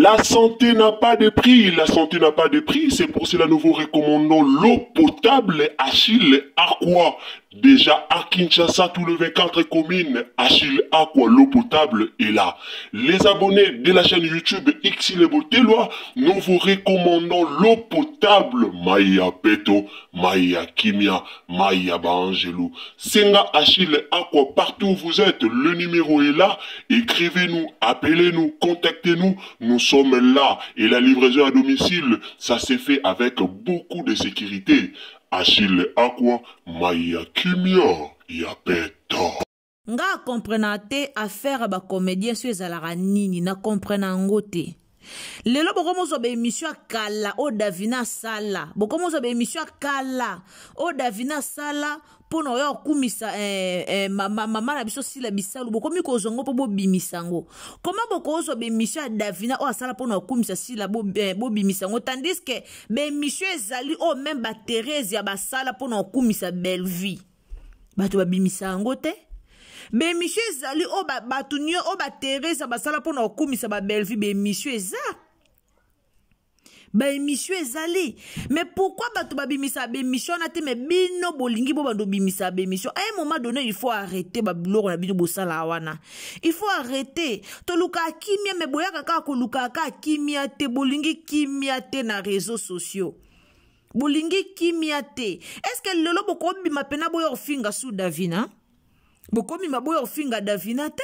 La santé n'a pas de prix, la santé n'a pas de prix, c'est pour cela nous vous recommandons l'eau potable Achille Aqua. Déjà à Kinshasa, tout le 24 communes, Achille Aqua, l'eau potable est là. Les abonnés de la chaîne YouTube Xile Boteloi, nous vous recommandons l'eau potable Maya Peto, Maya Kimia, Maya Baangelou. Senga Achille Aqua, partout où vous êtes, le numéro est là. Écrivez-nous, appelez-nous, contactez-nous, nous sommes là. Et la livraison à domicile, ça s'est fait avec beaucoup de sécurité. Achille Aqua, Maya Kimia, Yapeto. Nga comprena te affaire ba comédien so ezalaka nini na comprena yango te lelo bokomozwa baémission ya kala oyo davina asala bokomozwa baémission ya kala oyo davina asala mpo na oya kokumisa eh, eh, mama, mama na biso sila bisalu bokomi kozwa yango mpo bobimisa yango koma bokozwa baémission ya davina oyo asala mpo na kokumisa sila bobimisa yango tandis ke baémission ezali oyo meme baterese ya basala mpo na kokumisa bellevue bato babimisa yango te baémission ezali oyo bato nio oyo bateresa basala mpo na kokumisa babellevue baémission eza baémission ezali mais pourquoi bato babimisa baémission wana te mais bino bolingi bo bando obimisa baémission à un moment donné il faut arrêter babiloko na bino bosala wana il faut arrêter tolukaka kimia mais boyaka kaka kolukaka kaka kimia te bolingi kimia te na réseaux sociaux bolingi kimia te estce lelo bokobima mpena boya kofinga su davina bokobima boya kofinga davina te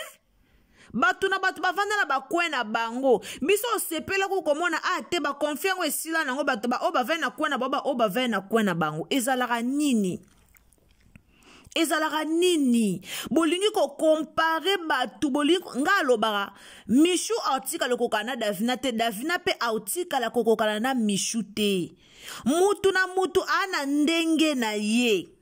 bato na bato bavanda na bakwe na bango biso osepela ko komona a ah, te bakonfi yango esila nango bato baoyo bavandi na kwe na bango baoyo bavandi na kwe na bango ezalaka nini ezalaka nini bolingi kokompare bato bolingi nga alobaka mishu aotikala kokokana na davina te davina mpe aotikala kokokana na mishu te mutu na mutu aa na ndenge na ye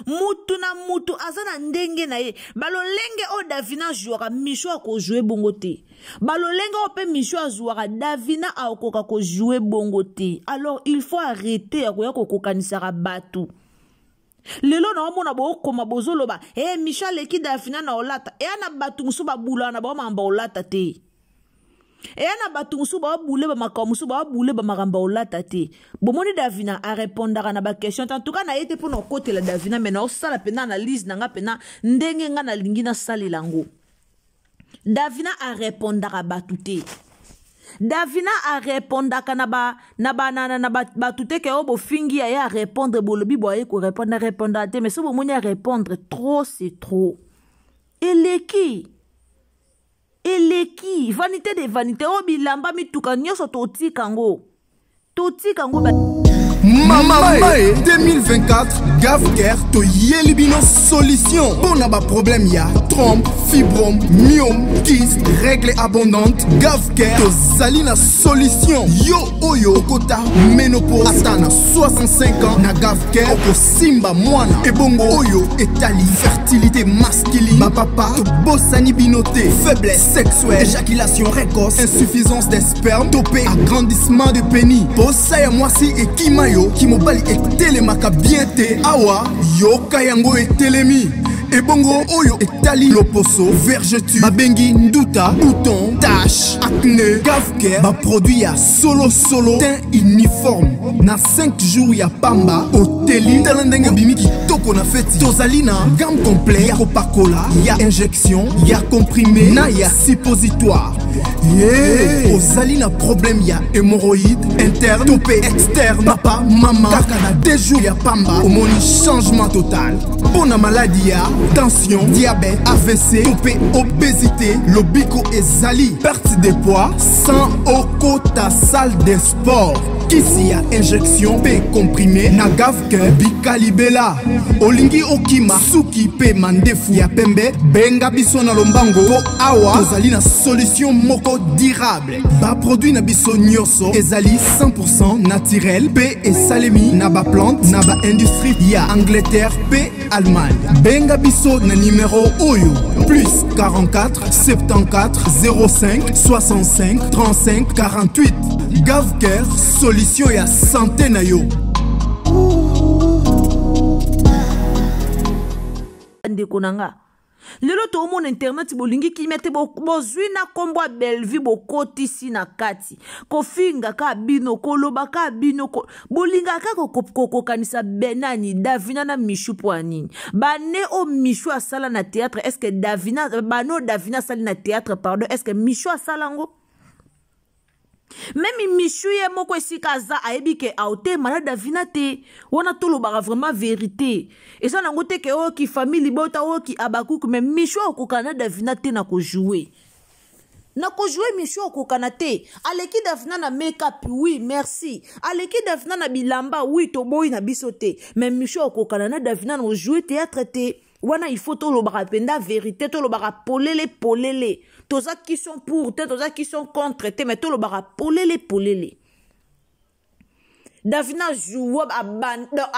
mutu na mutu aza na ndenge na ye balolenge oyo davina azuwaka mishu akozue bongo te balolenge oyo mpe mishu azuwaka davina akoka kozue bongo te alors il faut arrete ya koya kokokanisaka bato lelo naomona bookoma bozoloba e hey, mishu aleki davina na olata eya na bato mosusu babulaka na bango makambo olata te eya na bato mosusu baobule bamakambo mosusu baobule bamakambo olata te bomoni davina arepondaka na baquestion te antuka na ye te mpo na okotela davina me naosala mpenza analyse na nga mpenza ndenge nga nalingi nasalela yango davina arepondaka bato te davina arepondaka na ba na ba na, na, na ba, bato te ke oyo bofingi ya ye arepondre bolobi boye korepondre arepondaka te mais so bomoni arepondre trop c'est trop eleki eleki vanité de vanité oyo bilamba mituka nyonso totika yango totika yango ba... Mama Mae 2024 Gafker toyeli bino solution mpo na baproblème ya trompe fibrome myome kyste règle abondante Gafker tozali na solution yo oyo okota ménopause ata na 65 ans na Gafker okosimba mwana ebongo oyo etali fertilité masculine bapapa tobosani bino te faiblesse sexuelle éjaculation précoce insuffisance des sperme to mpe agrandissement de pénis posa ya mwasi ekima yo kimobali etelemaka bien te awa yoka yango etelemi ebongo oyo etali loposo vergeture babengi nduta bouton tache acne gafker baproduit ya solosolo teint uniforme na 5 jours ya pamba oteli tala ndenge obimi kitoko na feti tozali na gamme complet ya kopakola ya injection ya comprime na ya suppositoire yeah. ozali na problème ya hémorroïde interne to mpe externe papa mama kaka na 2 jours ya pamba omoni changement total mpo na maladi ya tension diabète avc to mpe obésité lobiko ezali perte de poids sans okota salle de sport kisi ya injection mpe comprime na gafke bikalibela olingi okima suki mpe mandefu ya pembe benga biso na lombango mpo awa tozali na solution moko durable baproduit na biso nyonso ezali 100 naturel mpe esalemi na baplante na baindustrie ya angleterre mpe allemagne benga biso na nimero oyo plus 44 74 05 65 35 48 gavcare solution ya sante na yo ndeko na nga. Lelo toomona internet, bolingi kimia te, bozwi na nkombo ya Bellevue, bokotisi na kati, kofinga ka bino, koloba ka bino, bolingaka kaka kokokanisa benani Davina na Michu. Mpo ya nini? Bane oyo Michu asala na théâtre, est ce que Davina, bane oyo Davina asali na théâtre, pardon, est ce que Michu asala yango? Meme Michu ye moko esika aza, ayebi ke aotema na Davina te. Wana tolobaka vraiment vérité, eza nango te ke oyo ki famille libota, oyo ki abakuku, mais Michu akokana na Davina te na kojouer, na kojouer. Michu akokana te. Aleki Davina na make-up, oui, merci. Aleki Davina na bilamba, oui, toboyi na biso te, mais Michu akokana na Davina na kojouer théâtre te. Wana il faut tolobaka mpenza vérité, tolobaka polele polele. Toza qui sont pour te, toza qui sont contre te, mais tolobaka polele polele. Davina ajoua,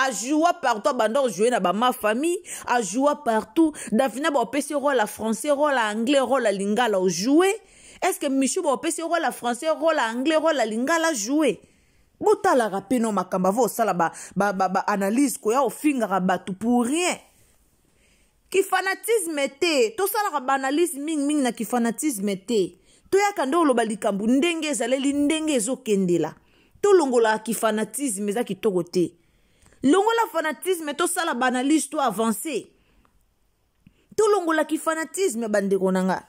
ajoua partout, abanda ojouer na bama famille, ajoua partout. Davina, baopesi rôle ya français, rôle ya anglais, rôle ya lingala, ojouer. Est ce que Michu baopesi rôle ya français, rôle ya anglais, rôle ya lingala, jouer? Botalaka mpe no makambo ava osala baanalyse, ba koya ofingaka bato pour rien. Kifanatisme te, tosalaka baanalyse mingimingi na kifanatisme te. Toyaka nde oloba likambo ndenge ezaleli, ndenge ezokendela. Tolongolaka kifanatisme, eza kitoko te. Longola fanatisme, tosala baanalyse, to avance. Tolongola kifanatisme, bandeko na nga.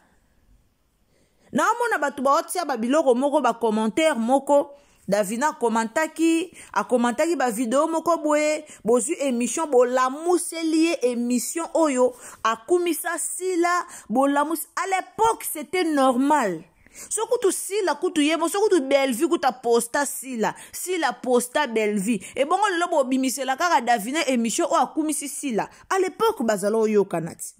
Naomona bato baotia babiloko moko, bacommentaire moko. Davina akomantaki, akomantaki bavideo moko boye. Bozwi émission, bolamuseli ye émission oyo akumisa Sila, bolamusi. À l'époque c'était normal. So kutu Sila, kutu ye mo, so kutu Bellevue, kutu aposta Sila, Sila posta Bellevue. Ebongo lelo bobimisela kaka Davina émission oyo akumisi Sila. À l'époque bazala oyokana ti.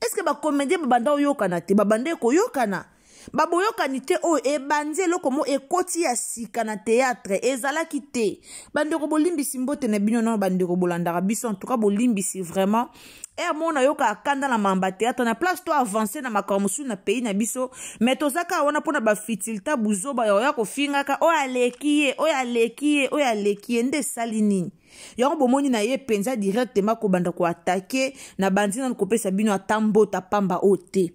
Est ce que bacomédien babanda oyokana te? Babanda ekoyokana, baboyokani te. Oyo ebandi eloko mo ekoti ya sika na théâtre, ezalaki te. Bandeko, bolimbisi, mbote na bino nano. Bandeko bolandaka biso, en tout cas bolimbisi vraiment. Ere moko nayokaka kanda na mamba théâtre na place to avance na makambo mosusu na pays na biso, mais toza kaka wana mpona bafutilité, buzoba ya oya kofingaka oyo aleki ye, oyo aleki ye, oyo aleki ye. Nde esali nini yango? Bomoni na ye mpenza directement kobanda koattaquer na bandi nanu kopesa bino ata mbota pamba oyo te.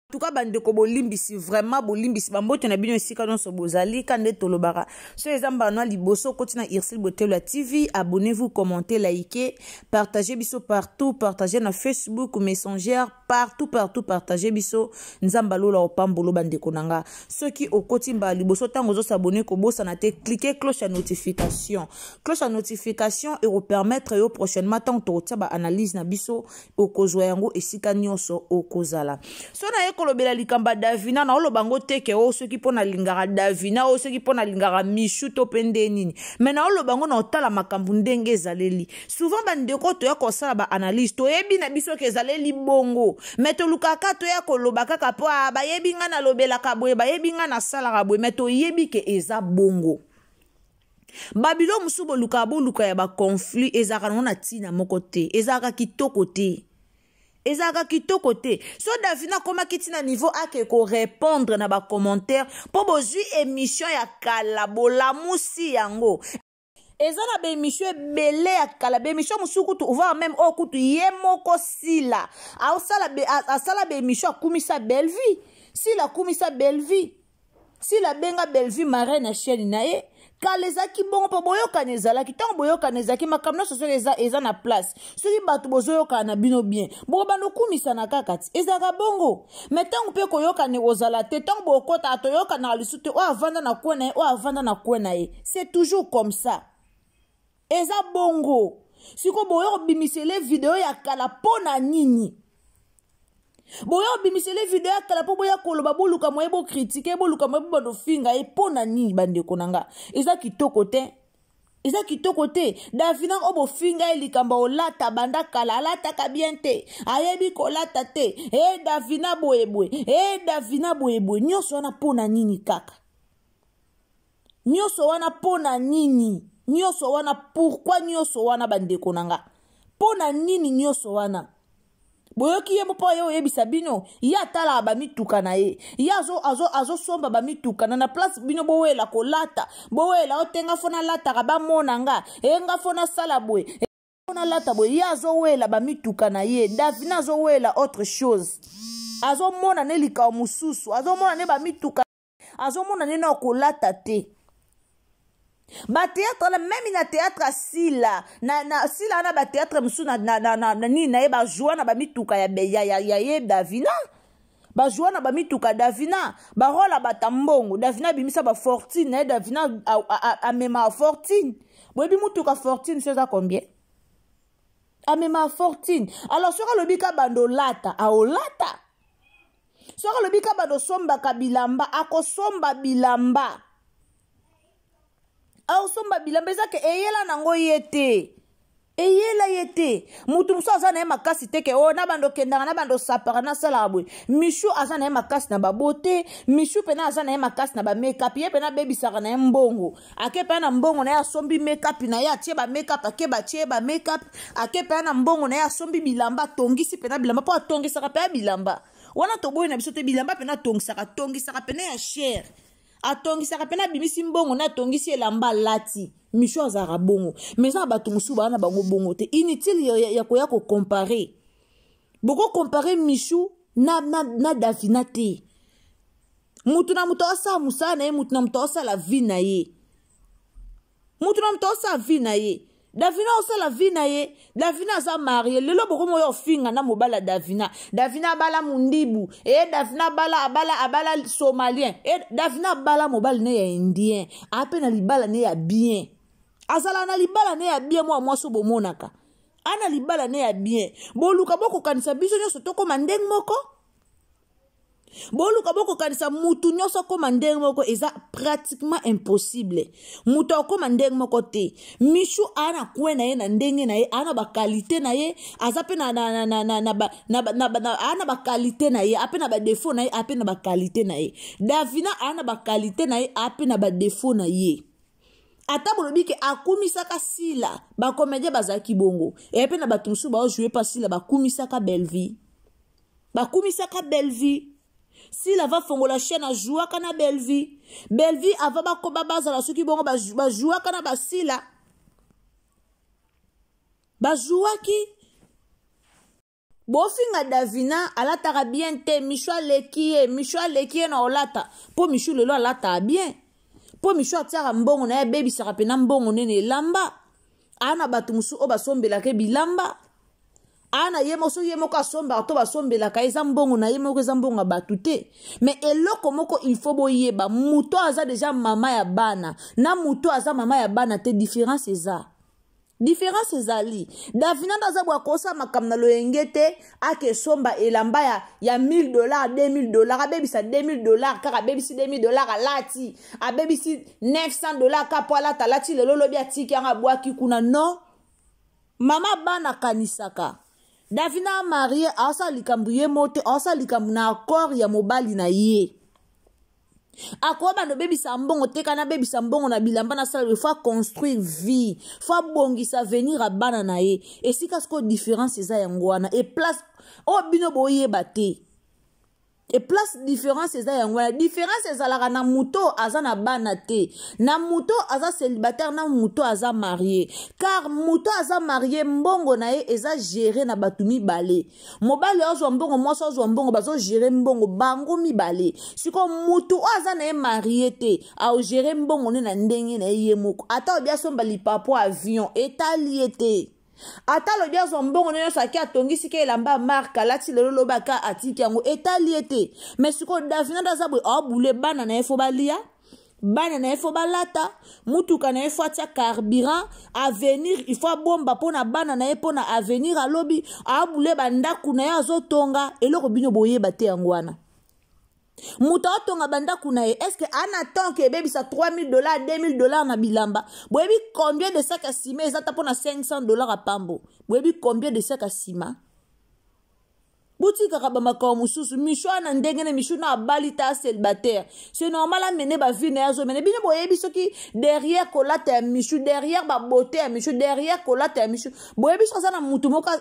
Tuka bandeko, bolimbisi vraiment, bolimbisi. Bambote na bino esika nyonso bozali. Ka nde tolobaka, so eza mbano ya liboso okoti na Ursile Botelo ya TV, abonnez-vous, commentez, likez, partagez biso partout, partagez na Facebook Messenger, partout partout, partagez biso. Nzambe alola opambolo. Bandeko na nga, soki okoti mbala liboso, ntango ozos'abonner, kobosana te cliquer cloche ya notification. Cloche ya notification ekopermettre yo prochainement, ntango tokotia baanalyse na biso, okozwa yango esika nyonso okozala. So naye kolobela likambo ya Davina, naoloba yango te ke oyo soki mpo nalingaka Davina, oyo soki mpo nalingaka Mishu to mpe nde nini, me naoloba yango na otala makambo ndenge ezaleli. Souvent bandeko, toya kosala baanalyse, toyebi na biso ke ezaleli bongo, me tolukaka toya koloba kaka mpo bayebi ngai nalobelaka boye, bayebi ngai nasalaka boye, me toyebi ke eza bongo. Babilo mosusu bolukaka, boluka ya baconflit, ezalaka nango na ntina moko te, ezalaka kitoko te, ezalaka kitoko te. So Davina akomaki ntina niveau ake korépondre na bacommentaire mpo bozwi émission ya kala, bolamusi yango. Eza na baémission ebele ya kala, baémission mosusu kutu, voire même oyo kutu ye moko Sila asala baémission, akumisa Bellevue. Sila akumisa Bellevue, Sila abenga Bellevue marraine ya chaîne na ye. Kala ezalaki bongo mpo boyokani ezalaki. Ntango boyokani ezalaki, makambo nyonso soki eza na place, soki bato bozoyokana na bino bien, bokobanda okumisana kaka ti ezalaka bongo. Me ntango mpe koyokani kozala te, ntango bokotaka, toyokanaka lisusu te, oyo avanda na kwe na ye, oyo avanda na kwe na ye, c'est toujours comme ça, eza bongo. Sikoyo boya kobimisele video ya kala mpo na nini? Boya kobimisele video ya kala mpo boya koloba, boluka moye bocritiquer, boluka moye bobanda ofinga ye mpo na nini? Bandeko na nga, eza kitoko te, eza kitoko te. Davina oyo bofinga ye likambo olata, banda kala alataka bien te, ayebi kolata te. E Davina boyeboye, e Davina boyeboye, nyonso wana mpo na nini kaka? Nyonso wana mpo na nini? Nyonso wana pourquoi? Nyonso wana, bandeko na nga, mpo na nini nyonso wana? Boyoki ye mpo ye oyebisa bino, ye atalaka bamituka na ye, ye azosomba bamituka na place bino bowela kolata, bowela otenga fo nalataka, bamona nga e nga fo nasala boye. Nalata boye, ye azowela bamituka na ye. Davina azowela autre chose, azomona ne likambo mosusu, azomona ne bamituka, azomona ne na kolata te. Bateatre wana, meme na teatre asila na sila wana, bateatre mosusu na nini na ye, bajua na bamituka ya ye Davina, bajua na bamituka Davina, barole ya bata mbongo. Davina abimisa bafortune na ye, Davina amema fortune. Boyebi mutuka fortune so eza combien? Amema fortune. Alors soki alobi ka bando olata, aolata. Soki alobi ka bando osombaka bilamba, akosomba bilamba, aosomba bilamba. Eza ke eyela nango ye te, eyela ye te. Motu mosusu aza na ye makasi te ke o oh, na bando okendaka, na bando osapaka, nasalaka boye. Mishu aza na ye makasi na babote. Mishu mpena aza na ye makasi na bamakeup. Ye mpena abebisaka na ye mbongo, ake mpe na mbongo na ye asombi makeup na ye, atie bamakeup, ake batie ye bamakeup, ake mpe na mbongo na ye asombi bilamba, atongisi mpena bilamba, mpo atongisaka mpe ya bilamba wana. Toboyi na biso te, bilamba mpena atongisaka, atongisaka mpena ya chere, atongisaka mpena, abimisi mbongo na atongisi elamba alati. Misho azalaka bongo, mais eza na bato mosusu baa na bango bongo te. Inutile ya koya kocompare, bokocompare Mishu na Davina te. Mutu na moto asala mosala na ye, mutu na moto asala vie na ye, mutu na moto asala vie na ye. Davina osala vie na ye, Davina aza marie. Lelo bokomi oyo ofinga na mobali ya Davina. Davina abala mundibu e, Davina abala abala abala somalien e, Davina abala mobali ne ya indien, ape na libala ne ya bien, azala na libala ne ya bien. Mwa mwasi bomonaka ana libala ne ya bien. Boluka bokokanisa biso nyonso tokóma ndenge moko, boluka bokokanisa mutu nyonso akóma ndenge moko, eza pratiquement impossible. Moto akóma ndenge moko te. Mishu aa na coin na ye, na ndenge na ye, aa na baqualité na ye, aza mpe aa na baqualité na ye, ape na badéfaut na ye, ape na baqualité na ye. Davina aa na baqualité na ye, ape na badéfaut na ye. Ata bolobi ke akumisaka Sila, bacomédien bazalaki bongo, eya mpe na bato mosusu baojouer mpa Sila, bakumisaka Bellevie, bakumisaka Bellevie. Sila va fongola chaîne, ajouaka na Bellevie. Bellevie ava bakoba bazala soki bongo, bajouaka na basila, bajouaki. Bofinga Davina alataka bien te, Mishu aleki ye, Mishu aleki ye na olata. Mpo Mishu lelo alataka bien, mpo Mishu atiaka mbongo na ye, abebisaka mpena mbongo nene elamba. Aa na bato mosusu oyo basombelaka bilamba, aa na ye moko, soki ye moko asombaka to basombelaka, eza mbongo na ye moko, eza mbongo ya bato te. Mais eloko moko il faut boyeba: moto aza deja mama ya bana na moto aza mama ya bana te, différence eza, différence ezali. Davina nde aza boya kosala makambo na loyenge te, ake esomba elamba ya 1000 $, 2000 $, abebisa 2000 $ kaka, abebisi 2000 $ alati, abebisi 900 $ kaka mpo alata, alati lelo, lobi atiki yango, abwaki kuna. Non, mama bana akanisaka. Davina amarie, aosala likambo ye mo te, aosala likambo na accord ya mobali na ye. Akoba bando obebisa mbongo te, kana abebisa mbongo na bilamba nasala, faut construire vie, faut abongisa avenir ya bana na ye. Esika sikoyo différence eza yango wana, e place oyo bino boyeba te, e place différence eza yango wana. Différence ezalaka na moto aza na bana te, na moto aza célibataire, na moto aza marie, car moto aza marie, mbongo na ye eza géré na bato mibale. Mobali azwa mbongo, mwasi azwa mbongo, bazogérer mbongo bango mibale. Sikoyo motu oyo aza na ye marie te, aogérer mbongo nde na ndenge na ye ye moko. Ata obi asomba lipapo avion, etali ye te. Ata alobi azwa mbongo nyonso, ake atongisi ke elamba ya marque, alati lelo, lobi aka atiki yango, etali ye te. Mais sikoyo Davina nde aza boye, aobule bana na ye faut balia, bana na ye faut balata, mutuka na ye faut atia carburant, avenir il faut abomba mpo na bana na ye, mpo na avenir. Alobi aabule bandako na ye azotonga. Eloko bino boyeba te yango wana, moto aotonga bandako na ye, est-ce ana temps ke ebebisa 3000 $, 2000 $ na bilamba? Boyebi combien de sac ya ciment eza ta mpo na 500 $ ya pambo? Boyebi combien de sac ya ciment? Botikaka bamakambo mosusu. Mishu wana ndenge na Mishu na abali ta, célibataire, c'est normal amene bavie na ye, azomene. Bino boyebi soki derrière kolata ya Mishu, derrière babote ya Mishu, derrière kolata ya Mishu, boyebi soki aza na mutu moko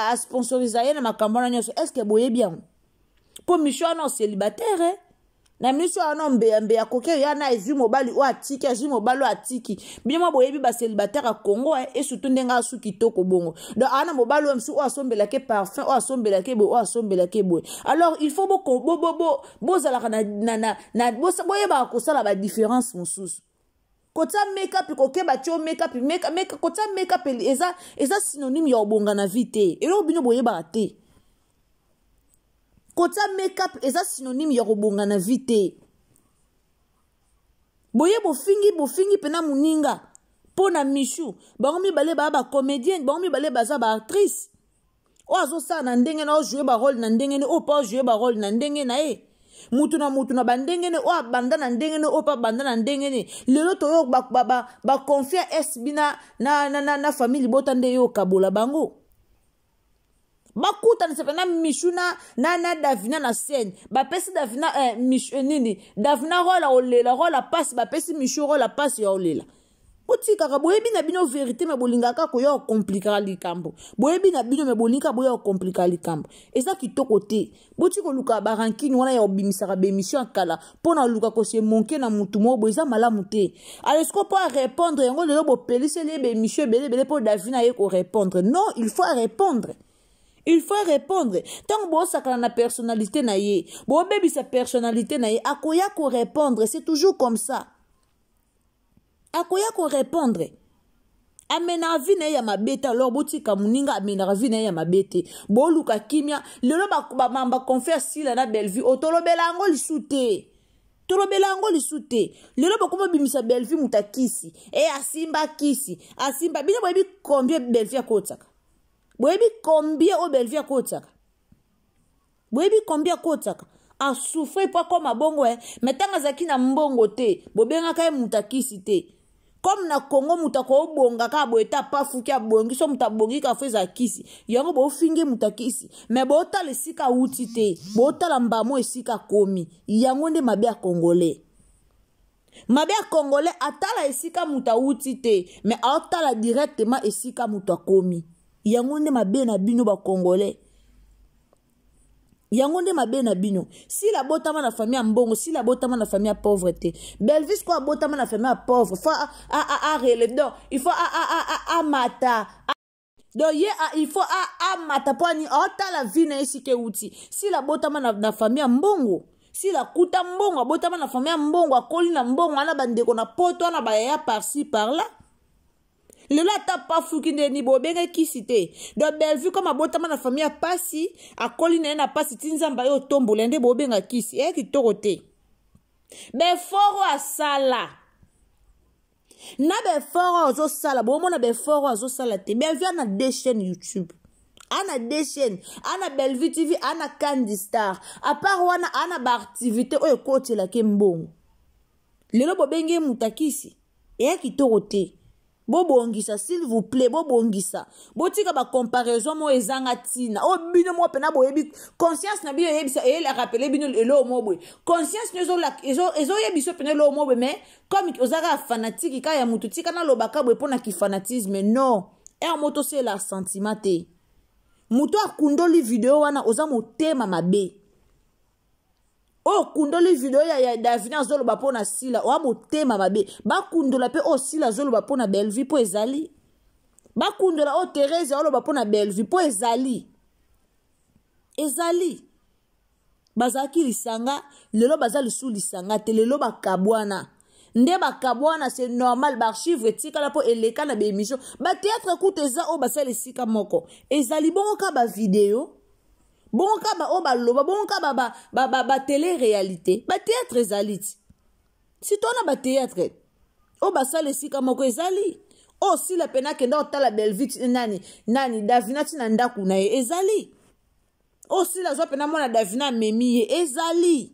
asponsorisa ye na makambo wana nyonso? Est-ce boyebi yango? Mpo Mishu wana célibataire, eh? Na miso wana mbeyambeya koki oya na ezwi mobali oyo atiki, azwi mobali oyo atiki. Bino mwa boyebi bacélibataire ya Congo, eh, esutu ndenge asu kitoko bongo. Donc ana mobali oyo mosusu oyo asombelaki parfum, oyo asombelaki boye, oyo asombelaki boye. Alors il faut bozalaka na, na, na, na, boyebaka kosala badifférence mosusu. Kotia make-up, kokeba tio make-up, make, make, kotia make-up eza synonyme ya obonga na vie te. Eloko bino boyebaka te. Kotia make-up eza synonyme ya kobonga na vie te. Boye bofingi, bofingi pena moninga mpo na Michou. Bango mibale baa ba comédienne, bango mibale baza ba actrice. Oyo azosala na ndenge na ojoue ba rôle na ndenge ne, oyo pa ojoue ba rôle na ndenge na ye. Mutu na mutu na bandenge ne, oyo abanda na ndenge ne, oyo pa abanda na ndenge ne. Lelo toyo ba confia SB na famille libota nde yo kabola bango. Bakutanisa pena Michou na Davina na scène. Bapesi Davina, Michou, nini? Davina rôle ya olela, rôle ya pasi, bapesi Michou rôle ya pasi ya olela. Botikaka, boyebi na bino vérité, mais bolingaka koya kokomplika likambo. Boyebi na bino, mais bolingaka boya kokomplika likambo. Eza kitoko te. Boti koluka ba rancune wana ya kobimisaka ba émission ya kala mpo na koluka kose monke na mutu moko boye, eza malamu te. Alors, est-ce qu'on peut répondre yango lelo bopeliseli ye ba émission ebele ebele mpo Davina aye korépondre? Non, il faut répondre. Il faut répondre. Tant bosakana na personnalité na ye, bobebisa personnalité na ye, akoya korépondre, c'est toujours comme ça. Akoya korépondre. Amenaka vie na ye ya mabe te, alors botika moninga amenaka vie na ye ya mabe te. Boluka kimia. Lelo ba confiance Sila na Bellevue, otolobela yango lisu te. Tolobela yango lisu te. Lelo bokoma bimisa Bellevue muta kisi. E asimba kisi. Asimba bino boyebi combien Bellevue akotiaka. Boyebi combien o Bellevue akotiaka. Boyebi combien akotiaka. A souffrir po akoma bongo, eh. Mais ntango azalaki na mbongo te, bobengaka ye mutu akisi te. Comme na Congo mutu akobonga kaka boye te, apafuki abongi, so mutu abongi kaka fo ezala kisi. Yango bofingi mutu akisi, mais botala esika awuti te, botala mbamo esika akomi. Yango nde mabe ya Congolais. Mabe ya Congolais atala esika mutu awuti te, mais aotala directement esika mutu akomi. Yango nde mabe na bino ba Congolais. Yango nde mabe na bino. Sila abotama na famille ya mbongo, Sila abotama na famille ya pauvre te. Belvis ko abotama na famille ya pauvre, faut a relève. Donc, il faut a mata. Donc ye a, il faut a mata po ani otala vie na ye sika euti. Sila abotama na famille ya mbongo. Sila akuta mbongo, abotama na famille ya mbongo, akoli na mbongo, ana bandeko na poto, ana bayaya par-ci par-là. Lelo ata pafuki nde ni bobenge kisi te. Donc Bellevue comme abotama na famille ya pasi, akoli na ye na pasi ti Nzambe ayo tombola nde bobenga kisi. Eh kitoko te. Beforo asala. Na beforo azosala, bomona beforo azosala te. Bellevue ana deux chaînes YouTube. Ana deux chaînes, ana Bellevue TV, ana Candy Star. À part wana ana ba activité oyo ekotelaki mbongo. Lelo bobenge mutakisi. Eya kitoko te. Bobongisa s'il vous plaît, bobongisa. Botika ba comparaison mo ezanga tina. O bino mo pena boyebi conscience na bino yebisa et la rappeler bino elo mo boye. Conscience nezo la ezo yebiso pena elo mo boye, mais comme ozaka fanatique ka ya mutu tika na lobaka boye pona ki fanatisme non. Er moto c'est la sentiment te. Mutu akundoli video wana oza motema mabe. Oyo kundoli video ya Davina azoloba mpo na Sila, oya motema mabe. Bakundola pe oyo Sila azoloba mpo na Bellevue mpo ezali. Bakundola oyo Thérèse azoloba mpo na Bellevue mpo ezali. Ezali. Bazalaki lisanga, lelo baza lisusu lisanga te, lelo bakabwana. Nde bakabwana, c'est normal, ba archive etikala mpo eleka na ba émission. Ba théâtre kutu eza oyo basala esika moko. Ezali bongo ka ba vidéo. Bongo ka ba oyo baloba, bongo ka ba télé-réalité. Ba théâtre ezali ti. Si tona ba théâtre, oyo basala esika moko ezali. Oyo Sila pena akenda kotala Bellevue ti, nani, nani, Davina ti na ndako na ye, ezali. Oyo Sila azwa pena mwana Davina amemi ye, ezali.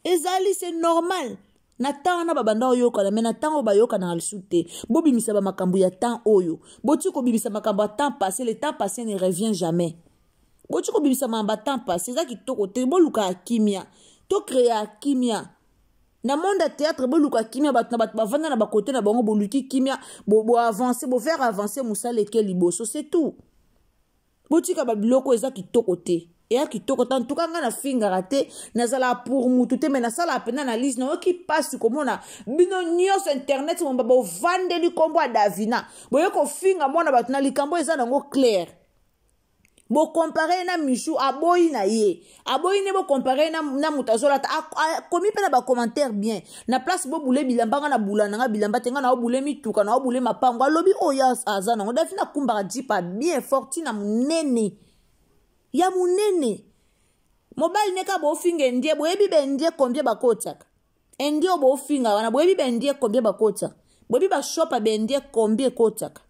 Ezali, c'est normal. Na temps wana babanda oyokana, mais na temps oyo bayokana lisusu te. Bobimisa ba makambo ya temps oyo. Boti kobimisa makambo ya temps passé, le temps passé ne revient jamais. Boti kobimisa makambo ya temps passé, eza kitoko te. Boluka kimia. To créer kimia. Na monde ya théâtre, boluka kimia, bato na bato bavanda na bakote na bango, boluki kimia, bo avancer, bo faire avancer mosala eke liboso, c'est tout. Botika ba biloko eza kitoko te. Eya kitoko te. Antuka ngai nafingaka te, nazalaka pour mutu te, me nasalaka mpenza analyse. Nayoki mpasi komona bino nyonso internet momba bovandeli nkombo ya Davina, boye kofinga mwana bato na likambo eza nango claire. Bokompare ye na Michu, aboyi na ye, aboyi nde bokompare ye na moto azolata. Akomi mpe na bacommentaire bien na place. Bobule bilamba, nga na bula na nga bilamba te, nga na obule mituka, na obule mapango. Alobi oyo aza nango. Davina akumbaka jipa bien forti na monene ya monene. Mobali ne kaka bofinga indie, boyebi baindie combien bakotiaka? Indie oyo bofinga wana, boyebi baindie combien bakotiaka? Boyebi bashopa baindie combien ekotiaka?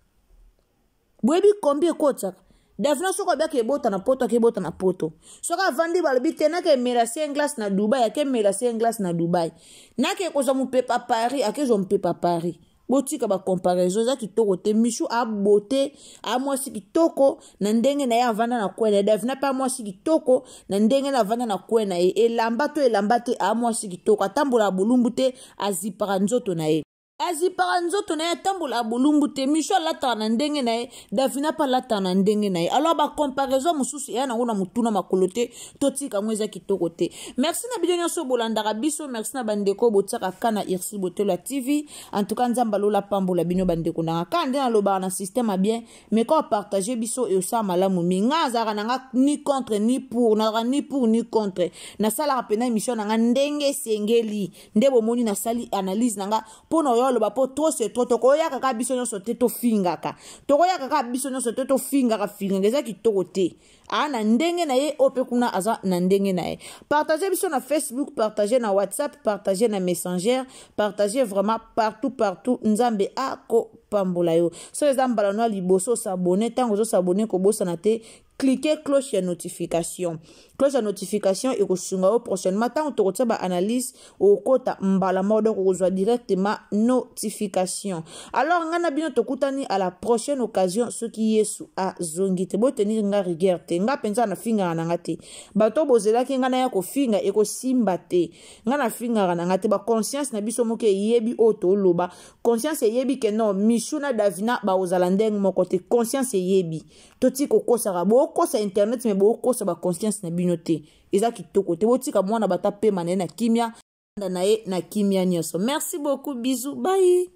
Boyebi combien ekotiaka? Davina soki abiaka ebota na poto, akebota na poto. Soki avandi, balobi te nake emela se glace na Dubai, akemela se glace na Dubai. Nake kozwa mopepa Paris, akezwa mopepa Paris. Botika bacomparaison, eza kitoko te. Michu abote, amwasi kitoko na ndenge na ye, avanda na kwe na ye. Davina mpe amwasi kitoko na ndenge na avanda na kwe na ye. Elamba to elamba te, amwasi kitoko, atambolaka bolumbu te, azipaka nzoto na ye, azipaka nzoto na ye, atambolaka bolumbu te. Michu alataka na ndenge na ye, Davina mpe alataka na ndenge na ye. Alors bacomparaison mosusu eya nango na motuna makolo te, totika yango, eza kitoko te. Merci na bino nyonso bolandaka biso. Merci na bandeko botiaka ka na Irsi Botelo ya TV. En tout cas, Nzambe alola pambola bino, bandeko nanga. Kaka nde nalobaka na système ya bien, mais ka opartage biso, esala malamu mingi. Nga azalaka na nga ni contre ni pour, nazalaka ni pour ni contre. Nasalaka mpena émission na nga ndenge esengeli. Nde bomoni nasali analyse na nga mpo na oyo aloba, mpo trop c'est trop. Tokoyaka kaka biso nyonso te, tofingaka, tokoyaka kaka biso nyonso te, tofingaka fingaka, eza kitoko te. Aa na ndenge na ye, oyo mpe kuna aza na ndenge na ye. Partage biso na Facebook, partage na WhatsApp, partage na Messenger, partage vraiment partout partout. Nzambe akopambola yo. Soki eza mbala no ya liboso osabone, ntango ozosabone, kobosana te cliquez cloche ya notification. Cloche ya notification ekosunga yo prochainement ntango tokotia baanalyse, okota mbala moko, donc okozwa directement notification. Alors ngai na bino tokutani à la prochaine occasion, soki Yesu azongi te. Botenir nga rigueur te, nga mpenza nafingaka na nga te. Bato bozelaki ngai naya kofinga, ekosimba te. Ngai nafingaka na nga te. Baconscience na biso moko eyebi oyo toloba. Conscience eyebi ke non, Michu na Davina bakozala ndenge moko te. Conscience eyebi. Totika kokosaka, bokosa internet me bokosa baconscience na bino te, eza kitoko te. Botika mwana bato apema na ye na kimia, na ye na kimia nyonso. Merci beaucoup, bisous, bye.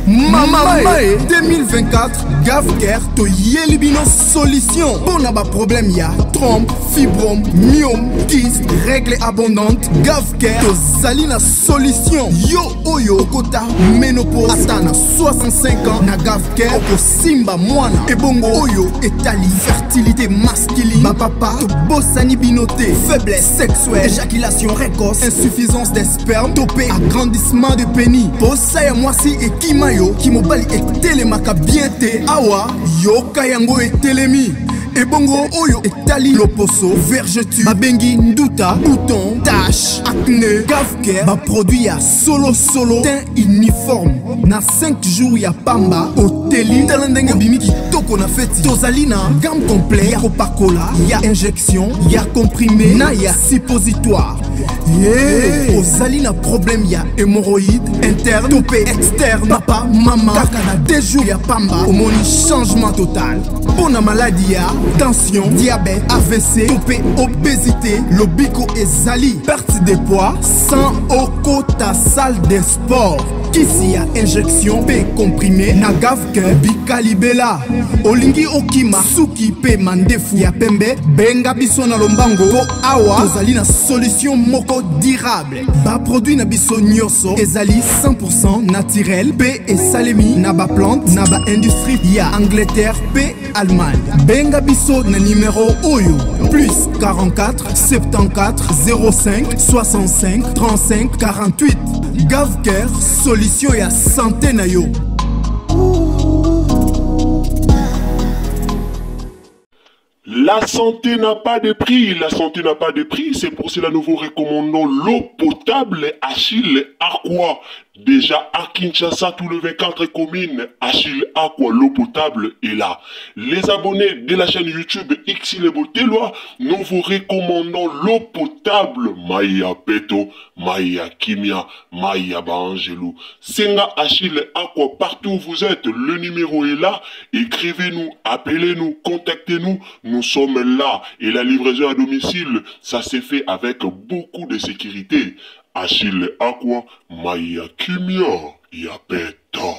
Mama 2024, Gavcare toyeli bino solution mpo na baproblème ya trompe, fibrome, myome, kyste, règle abondante. Gavcare tozali na solution. Yo oyo okota ménopause ata na 65 ans, na Gavcare okosimba mwana. Ebongo oyo etali fertilité masculine, bapapa tobosani bino te. Faiblesse sexuelle, éjaculation précoce, insuffisance des sperme to mpe agrandissement de pénis, posa ya mwasi ekima yo, kimobali etelemaka bien te, awa yoka yango etelemi. Ebongo oyo etali loposo, vergeture babengi nduta, bouton, tache, acné, Gavcare baproduit ya solosolo, teint uniforme. Na 5 jours ya pamba oteli, tala ndenge obimi kitoko na feti. Tozali na gamme complet ya kopakola, ya injection, ya comprimé na ya suppositoire. Yeah. Ozali na problème ya hémorroïde interne to mpe externe, papa, mama, kaka na 2 jours ya pamba omoni changement total. Mpo na maladi ya tension, diabète, AVC to mpe obésité, lobiko ezali. Perte de poids sans okota salle de sport, kisi ya injection mpe comprimé na Gavke bikalibela. Olingi okima suki mpe mandefu ya pembe, benga biso na lombango, mpo awa tozali na solution moko durable. Baproduit na biso nyonso ezali 100 naturel mpe esalemi na baplante na baindustrie ya Angleterre mpe Allemagne. Benga biso na numero oyo: plus 44 74 05 65 35 48. Gavcare, solution ya santé na yo. La santé n'a pas de prix, la santé n'a pas de prix, c'est pour cela nous vous recommandons l'eau potable Achille Aqua. Déjà à Kinshasa, tout le 24 communes, Achille Aqua, l'eau potable est là. Les abonnés de la chaîne YouTube Xile Boteloi, nous vous recommandons l'eau potable Maya Peto, Maya Kimia, Maya Baangelou. Senga Achille Aqua, partout où vous êtes, le numéro est là. Écrivez-nous, appelez-nous, contactez-nous. Nous sommes là. Et la livraison à domicile, ça s'est fait avec beaucoup de sécurité. Achille Aqua, Maya Kimia, Yapeto.